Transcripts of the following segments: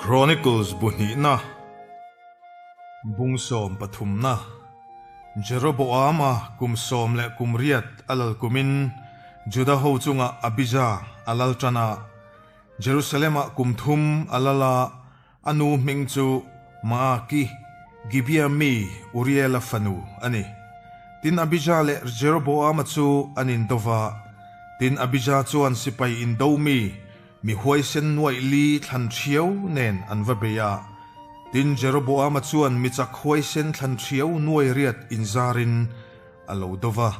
Chronicles bu hnihna, Bung 13na, Jeroboama kum 18 a lal kumin Juda ho chungah Abija a lal tan a, Jerusalem-ah kum thum a lal a, a nu hming chu Maaki, Gibea mi Uriela fanu a ni. Tin Abija leh Jeroboama chu an indo va, tin Abija chuan sipai indo mi Mi huaisen nuaih li thlan ṭhiau nen an va bei a. Tin, Jeroboama chuan mi chak huaisen thlan ṭhiau nuai riat inzarin a lo do va.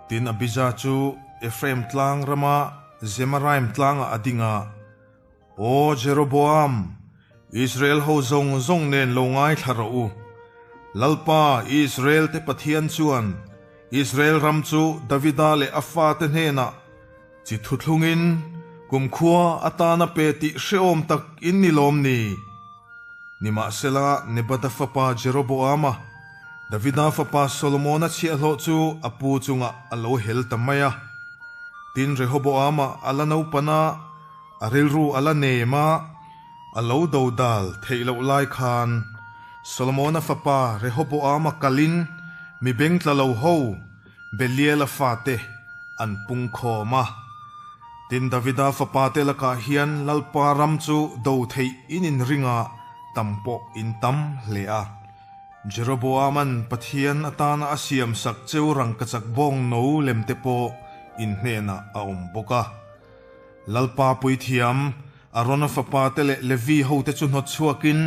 Tin, Abija chu Ephraim tlang rama Zemaraim tlangah a ding a, Aw Jeroboam, Israel ho zawng zawng nen lo ngaithla rawh u. Lalpa, Israel te Pathian chuan Israel ram chu Davida leh a fate hnenah Chi thuthlungin kumkhua atana pe tih hrehawm tak in ni lawm ni? Nimahsela, Nebata fapa Jeroboama, Davida fapa Solomona chhiahhlawh chu a pu chungah a lo hel ta mai a. Tin, Rehoboama a la naupan a, a rilru a la nem a, a lo dodal theih loh lai khan Solomona fapa Rehoboama kalin mi bengtla lo ho Beliala fate an pung khawm a. Tin, Davida fapate lakah hian Lalpa ram chu do theih in inring a, tam pawh in tam hle a. Jeroboaman Pathian atana a siam sak cheu rangkachak bawng no lemte pawh in hnenah a awm bawk a. Lalpa puithiam Arona fapate leh Levi hote chu hnawt chhuakin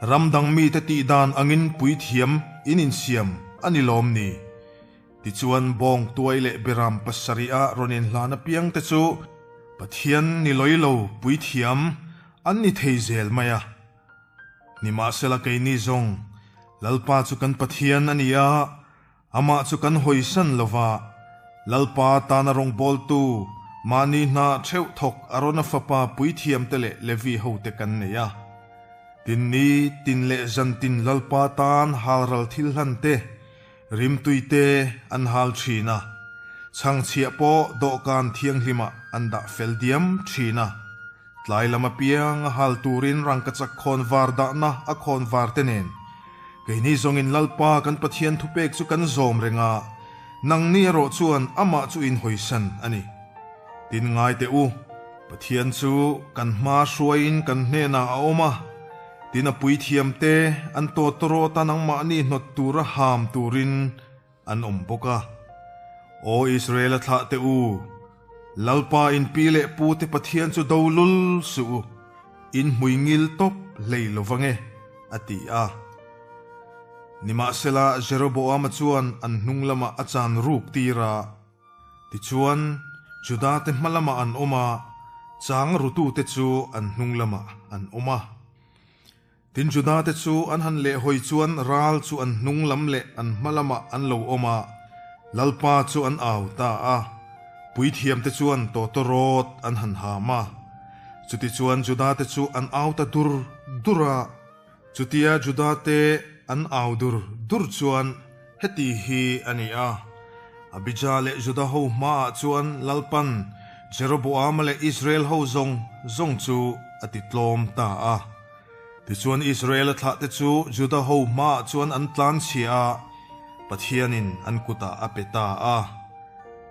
ram dang mite tih dan angin puithiam in insiam a ni lawm ni? Tichuan bawng tuai leh beram pasarih a rawn inhlan apiangte chu Pathian ni lawi lo puithiam an ni thei zel mai a. Nimahsela keini zawng Lalpa chu kan Pathian a ni a, Amah chu kan hawisan lo va, Lalpa tana rawngbawltu, mahni hna theuh thawk Arona fapa puithiamte leh Levi hote kan nei a. Tin ni tin leh zan tin Lalpa tan halral thil hlan te, rimtui te an hal thin a, chhangchhiah pawh dawhkan thianghlimah an dah fel diam thin a. Tlai lam apiang a hal turin rangkachak khawn var dahna a khawn var te nen. Keini zawngin Lalpa kan Pathian thupek chu kan zawm reng a, nangni erawh chuan amah chu in hawisan a ni. Tin ngai teh u, Pathian chu kan hma hruaiin kan hnenah a awm a, tin a puithiam te an tawtawrawt a nangmahni hnawt tura ham turin an awm bawk a. Aw Israel-a thlah teh u, Lalpa in pi leh pu te Pathian chu do lul suh u, in hmui ngil tawp hlei lo vang e, a ti a. Nimahsela Jeroboama chuan an hnung lamah a chan ruk tir a. Tichuan, Juda te hma lamah an awm a, chang rutute chu an hnung lamah an awm a. Tin Juda te chu an han lehhawi chuan ral chu an hnung lam leh an hma lamah an lo awm a, Lalpa chu an au ta a. Puithiam te chuan tawtawrawt an han ham a. Chutichuan Juda te chu an au ta dur dur a. Chutia Juda te an au dur dur chuan heti hi a ni a, Abija leh Juda ho hmaah chuan Lalpan Jeroboama leh Israel ho zawng zawng chu a ti tlawm ta a. Tichuan Israel-a thlahte chu Juda ho hmaah chuan an tlan chhia a, Pathianin an kutah a pe ta a.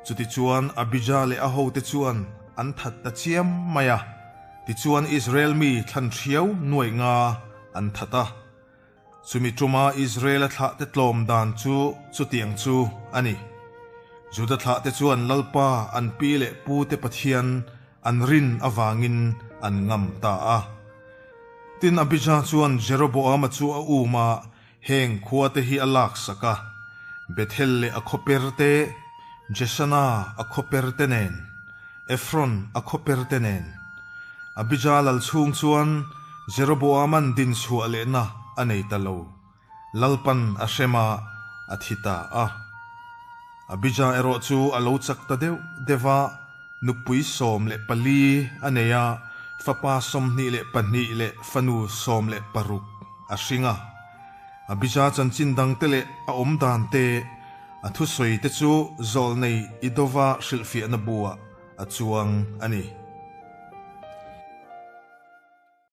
Chutichuan Abija leh a hote chuan an that ta chiam mai a, tichuan Israel mi thlan ṭhiau nuaih nga an that a. Chumi ṭuma Israel-a thlahte tlawm dan chu chutiang chu a ni. Juda thlahte chuan Lalpa an pi leh pute Pathian an rin avangin an ngam ta a. Tin, Abija chuan Jeroboama chu a um a, heng khuate hi a laksak a, Bethel leh a khawper te, Jesana a khawper te nen, Ephron a khawper te nen. Abija lal chhung chuan Jeroboaman din chhuah lehna a nei ta lo. Lalpan a hrem a, a thi ta a. Abija erawh chu a lo chak ta deuh deuh a, nupui 14 a nei a, fapa 22 leh fanu 16 a hring a. Abija chanchin dangte leh a awm dan te, a thusawi te chu zawlnei Idova hrilhfiahna buah a chuang a ni.